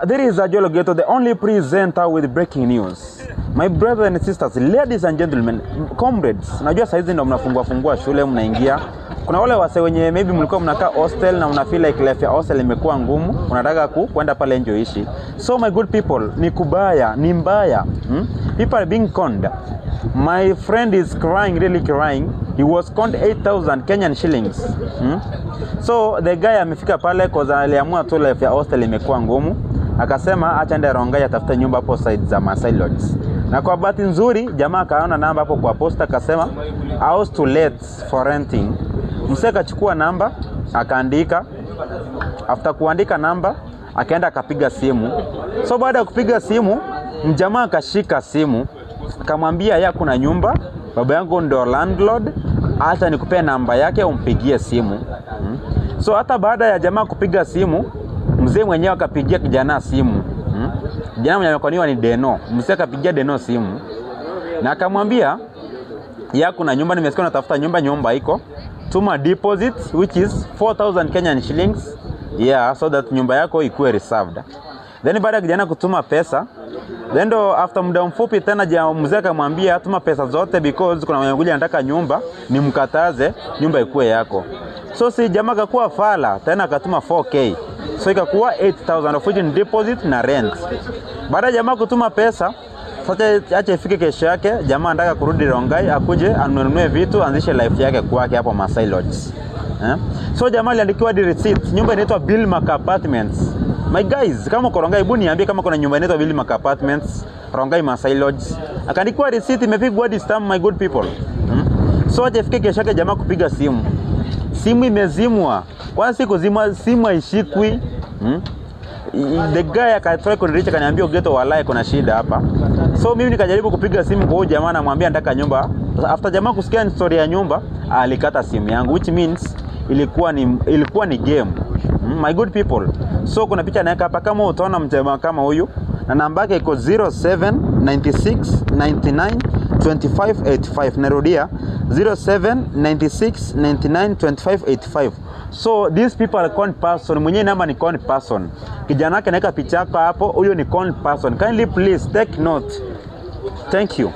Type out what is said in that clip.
There is a Joel Ogeto, the only presenter with breaking news. My brothers and sisters, ladies and gentlemen, comrades, najua saizi ndo mnafungua fungua shule mnaingia. Kuna wale wase wenye maybe mlikuwa mnakaa hostel na una feel like life ya hostel imekuwa ngumu, unataka kwenda pale nje uishi. So my good people, ni kubaya, ni mbaya. People are being conned. My friend is crying, really crying. He was conned 8,000 Kenyan shillings. So the guy amefika pale cause aliamua tu life ya hostel imekuwa ngumu. Akasema acha ende Rongai atafute nyumba hapo side za Masai Lodge. Na kwa bahati nzuri jamaa akaona namba hapo kwa posta akasema house to let for renting. Msee akachukua namba akaandika. After kuandika namba akaenda akapiga simu. So baada ya kupiga simu mjamaa akashika simu akamwambia ya kuna nyumba, baba yangu ndo landlord, acha nikupee namba yake umpigie simu. So hata baada ya jamaa kupiga simu, mzee mwenyewe akapigia kijana simu. Kijana mwenye amekoniwa ni Deno. Mzee akapigia Deno simu na akamwambia ya kuna nyumba, nimesikia unatafuta nyumba, nyumba iko, tuma deposit which is 4000 Kenyan shillings, yeah, so that nyumba yako ikuwe reserved. Then baada ya kijana kutuma pesa, then ndo after muda mfupi tena mzee akamwambia tuma pesa zote because kuna mwenye kuja anataka nyumba, nimkataze nyumba ikuwe yako. So si jamaa akakuwa fala tena akatuma 4K. So ikakuwa 8000 of which ni deposit na rent. Baada ya jamaa kutuma pesa, sasa acha ifike kesho yake, jamaa anataka kurudi Rongai akuje anunue vitu anzishe life yake kwake hapo Masai Lodge. So jamaa aliandikiwa the receipt. Nyumba inaitwa Billmark Apartments. My guys, kama uko Rongai, hebu niambie kama kuna nyumba inaitwa Billmark Apartments, Rongai Masai Lodge. Akaandikiwa receipt imepigwa hadi stamp, my good people. So acha ifike kesho yake jamaa kupiga simu. Simu imezimwa. Kwanza si kuzimwa, simu haishikwi. The guy akatry kunireach akaniambia Ogeto, walai kuna shida hapa. So mimi nikajaribu kupiga simu kwa huyu jamaa namwambia nataka nyumba. After jamaa kusikia story ya nyumba, alikata simu yangu, which means ilikuwa ni game. My good people. So kuna picha naweka hapa kama utaona mjamaa kama huyu na namba yake iko 0796 99 2585. Narudia 0796 99 2585. So these people are con person. Mwenye namba ni con person. Kijana yake naweka picha yako hapo, huyo ni con person. Kindly please take note. Thank you.